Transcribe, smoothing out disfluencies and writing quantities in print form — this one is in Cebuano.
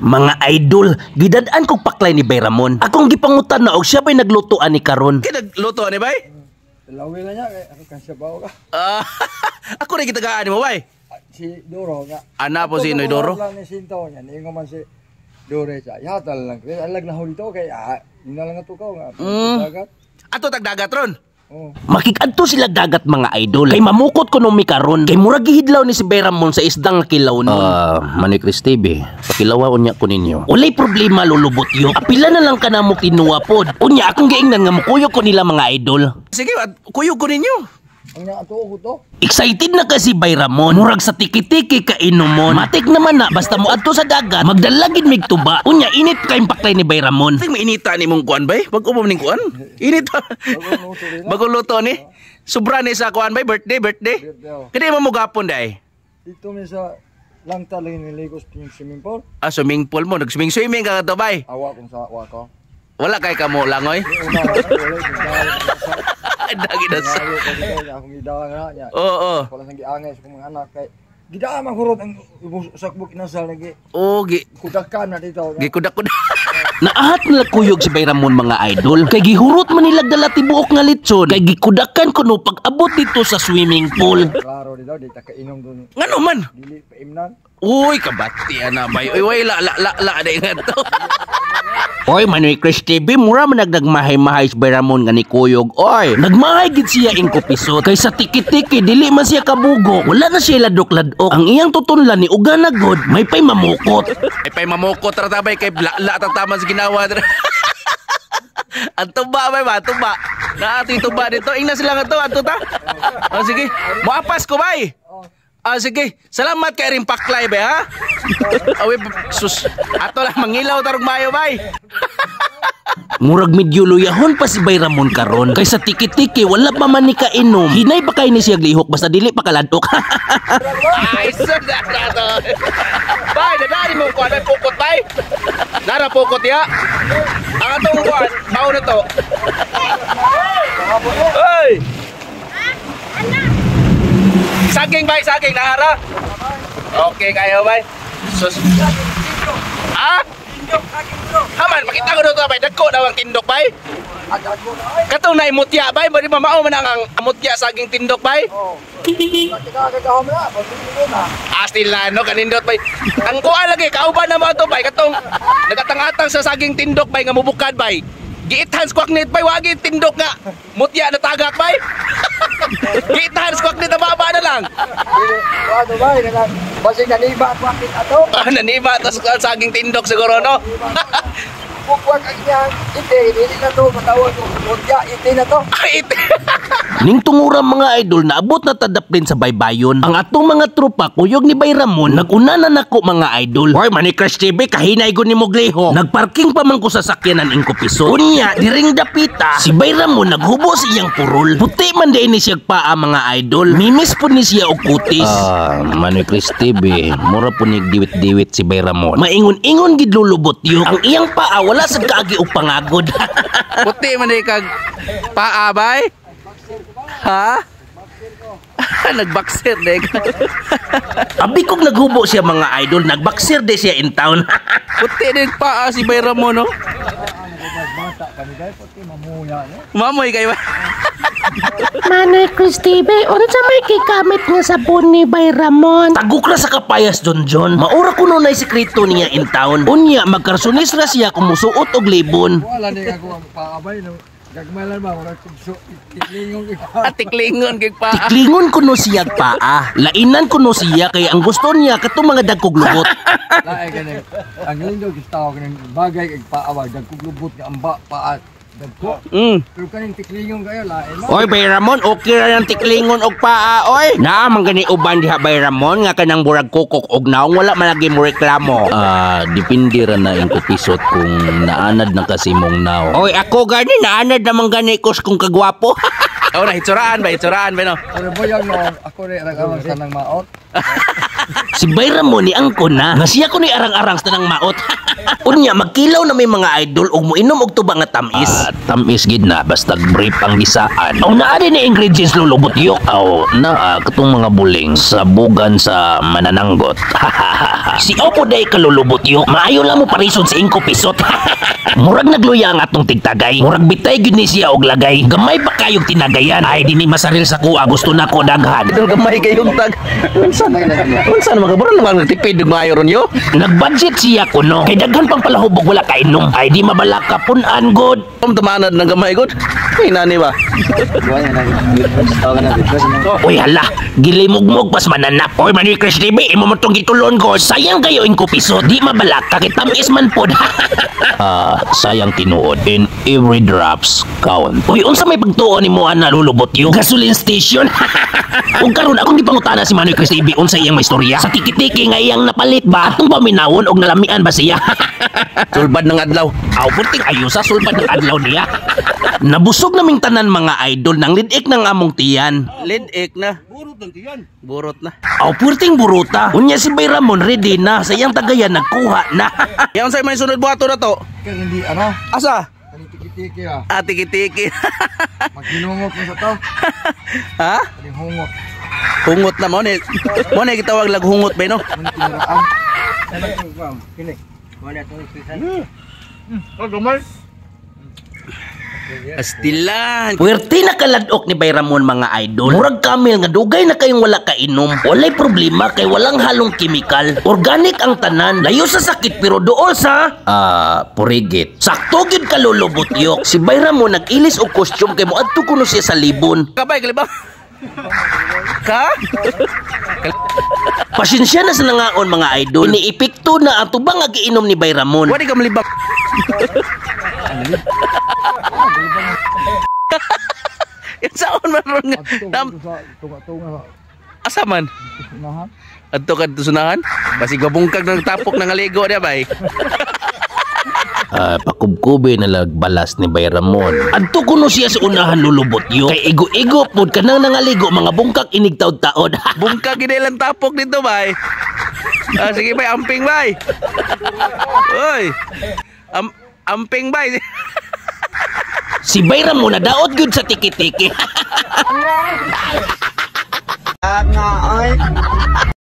Mga idol, gidad-an kog paklay ni Bay Ramon. Akong gipangutan na og siya ba'y nagluto ani karon. Kay nagluto ani, bay? Lawi lang niya, kay ako kan siya bawo ka. Ah, ako rin gitagaan mo, bay. Ah, si Doro nga. Ana po si Noy Doro. Lang ni Sinto niya, niingon man si Dore siya. Yatal lang. Kaya alag na huli to kay yun na lang ato ka nga. Dagat. Ato tagdagat ron. Oh. Makikadto sila dagat, mga idol. Kay mamukot ko mi karon. Kay murag gihidlaw ni si Bay Ramon sa isdang kilaw nun. Ah, Manoy Chris TV, pakilawa unya ko ninyo. Walay problema, lulubot yo. Apila na lang kanamo kinuha pod. Unya akong giingnan nga mukuyog ko nila, mga idol. Sige, at kuyog ko ninyo. Ang nga ato ko to. Excited na kasi Bay Ramon. Murag sa tiki-tiki ka inumon. Matik naman na basta mo adto sa dagat, magdalagid mig tuba. Unya init kay paklay ni Bay Ramon. Ting mainita ni mong kuan, bay. Bag-o mo ning kuan. Init. Bagong luto ni. Sobra ni sa kuan, bay, birthday, birthday. Birthday, oh. Kani mo mo gapon day. Dito mi sa langta lang ni Lagos yung swimming pool. Ah, swimming pool mo, nag-swimming swimming ka to, bay. Awa kung sa awa ko. Wala kay kamo langoy. Di una wala wala. Dagi na sa. Ngayo ko dito niya akong gidawa nga niya. Oo. Wala sang giangay sa akong mga anak kay gidaa man hurot ang usakbok inasal lagi. Oh, gi Kudakan na dito. gi kudak-kudak. Naahat nila kuyog si Bay Ramon, mga idol. Kay gihurot man nila dala tibuok nga litson. Kay gikudakan kuno pag abot dito sa swimming pool. Klaro dito, di ta kainom doon. Ngano man? Dili pa imnan. Uy, kabati ana, bay. Uy, way la la la la day nga to. Oy, Manoy Chris TV, mura man nagmahay-mahay si Bay Ramon nga ni kuyog. Oy, nagmahay gid siya ing kupisot. Kay sa tiki-tiki, dili man siya kabugo. Wala na siya ladok-ladok. Ang iyang tutunlan ni uga na god, may pay mamukot. Ay pay mamukot ra ta, bay, kay la la tataman sa ginawa. Ang tuba, bay ba, tuba. Naati tuba dito. Ingna sila nga to, ato ta. Ah, sige. Moapas ko, bay. Ah, sige. Salamat kay ring paklay, bay, ha. Awi sus. Ato lang mangilaw tarog mayo, bay. Murag medyo luyahon pa si Bay Ramon karon. Kay sa tiki-tiki, wala pa man ni kainom. Hinay pa kay ni siya lihok basta dili pa kaladok. Ay, sus na to. Bay, dadali mo ko anay pukot, bay. Nara pukot ya. Ang atong kuan, mao na to. Hey! Saging, bay, saging nahara. Okay kayo, bay. Sus. Ah? Haman, makita ko dito, bay. Dagko daw ang tindok, bay. Katong na mutya, bay. Bali ba mao man ang mutya saging tindok, bay? Oh. Kita kay kahom na, pagpili na. Astil na, no? Kanindot, bay. Ang kuha lagi, kauban na mo ito, bay. Katong nagatang-atang sa saging tindok, bay, nga mubukad, bay. Giithan squawk nit, bay. Wagi tindok nga. Mutya na tagak, bay. Giithan squawk nit, baba na lang. Dili, wa bay, kanang basig naniba at wakit ato. Ah, naniba, tas saging tindok siguro, no? Bukwag ang iyang ite, dili na to matawag og mutya, ite na to. Ay, ite. Ning tungura, mga idol, naabot na tadaplin sa baybayon. Ang atong mga tropa kuyog ni Bay Ramon, naguna na nako, mga idol. Hoy, Manoy Crush TV, kahinay ko ni Mogleho. Nagparking pa man ko sa sakyanan ing kupiso. Unya, diring dapita, si Bay Ramon naghubo sa iyang purol. Puti man din ni siya paa, mga idol. Mimis po ni siya og kutis. Ah, Manoy Chris TV, mura po ni diwit-diwit si Bay Ramon. Maingon-ingon gid lulubot yo. Ang iyang paa wala sad kaagi og pangagod. Puti man di kag paa, bay. Ha? Nagboxer de ka. Abi kog naghubo siya, mga idol, nagboxer de siya in town. Puti din paa si Bay Ramon, no? Bata kami bay, puti mamuya no. Mamoy kayo ba? Manoy Chris TV, unsa may gigamit nga sabon ni Bay Ramon? Tagok ra sa kapayas, John John. Maura kuno na sekreto niya in town. Unya magkarsunis ra siya kung musuot og libon. Wala ni ako ang paabay no. Gagmay lang ba murag sugso itlingong ipa. Tiklingon kay paa. Tiklingon kuno siya paa. Lainan kuno siya kay ang gusto niya katong mga dagkog lubot. Lae gani. Ang lindog gusto kaning bagay kay paa ba dagkog lubot nga amba paa dagko. Pero kaning tiklingon kayo lae man. Oy, Bay Ramon, okay ra ng tiklingon og paa, oy. Naa man gani uban diha, Bay Ramon, nga kanang burag kukok og naong wala man lagi mo reklamo. Ah, depende ra na ing kupisot kung naanad na kasi mong naong. Oy, ako gani naanad naman gani kus kung kagwapo. Oh, na hitsuraan ba, hitsuraan ba no? Pero boyang no, ako rin arang sa nang maot. Si Bay Ramon ni angkon na nga siya ko ni arang-arang sa tanang maot. Unya magkilaw na may mga idol ug moinom og tuba nga tamis. Tamis gid na basta brief ang gisaan. Aw, naa din ni ingredients, lulubot yok. Aw, naa katong mga buling sabugan sa manananggot. Si Opo day kalulubot yok. Maayo lang mo parison sa 5 pisot. Murag nagluya ang atong tigtagay. Murag bitay gyud ni siya og lagay. Gamay pa kayog tinagayan. Ay, dinhi masaril sa kuha, gusto na ko daghan. Idol, gamay kayong tag. Unsa na? Unsa na makaburo naman nagtipid og maayo ron yo? Nagbudget siya kuno. Kay daghan pang palahubog wala kainom. Ay, di mabalaka punan god. Om tumanad ng gamay god. Ay, nani ba? Uy hala, gilimugmog pas mananap. Oy Manoy Chris TV, imo mo tong gitulon ko. Sayang kayo 5 piso, di mabalaka kay tamis man pod. Ah, sayang tinuod. In every drops count. Uy, unsa may pagtuo nimo ana lulubot yo? Gasoline station. Ug karon akong gipangutana si Manoy Chris TV unsa iyang may istorya. Sa tiki-tiki nga iyang napalit ba atong paminawon og nalamian ba siya? Sulbad ng adlaw. Aw, purting ayusa sulbad ng adlaw niya. Nabusog naming tanan mga idol nang lidik ng among tiyan. Lidik na. Burot ng tiyan. Burot na. Aw, purting buruta. Unya si Bay Ramon ready na sa iyang tagayan nagkuha na. Yan sa may sunod buhato na to. Kaya hindi ano, Asa? kaning tiki-tiki ah. Ah, tiki-tiki. Maghinungok mo sa to. Ha? Kaning hungot. Hungot na mo ni. Mo ni gitawag lag hungot ba no? Mo ni tiniraan. Kini. Mo ni atong ispisan. Astilan. Puwerte na kaladok ni Bay Ramon mga idol. Murag camel nga dugay na kayong wala kainom. Walay problema kay walang halong kimikal. Organic ang tanan. Layo sa sakit pero dool sa purigit. Sakto gyud kalulubot yok. Si Bay Ramon nag-ilis og costume kay moadto kuno siya sa libon. Kabay kalibang. Ka? Pasensya na sa nangaon mga idol. Iniepekto na ang tubang nga giinom ni Bay Ramon. Wadi ka malibang. Yan saon man ron nga. Tam Sa tunga-tunga asa man? sa unahan. Adto ka dito sunahan? Basig mabungkag ng tapok ng aligo niya bay. Pakubkube na lagbalas ni Bay Ramon. Adto kuno siya sa unahan lulubot yo. Kay igo-igo pod kanang nangaligo mga bungkak inig taod-taod. Bungkag gid ilang tapok dito bay. Ah, sige bay, amping bay. Oy. Amping bay. Si Bay Ramon nadaot gyud sa tiki-tiki. Nga ay.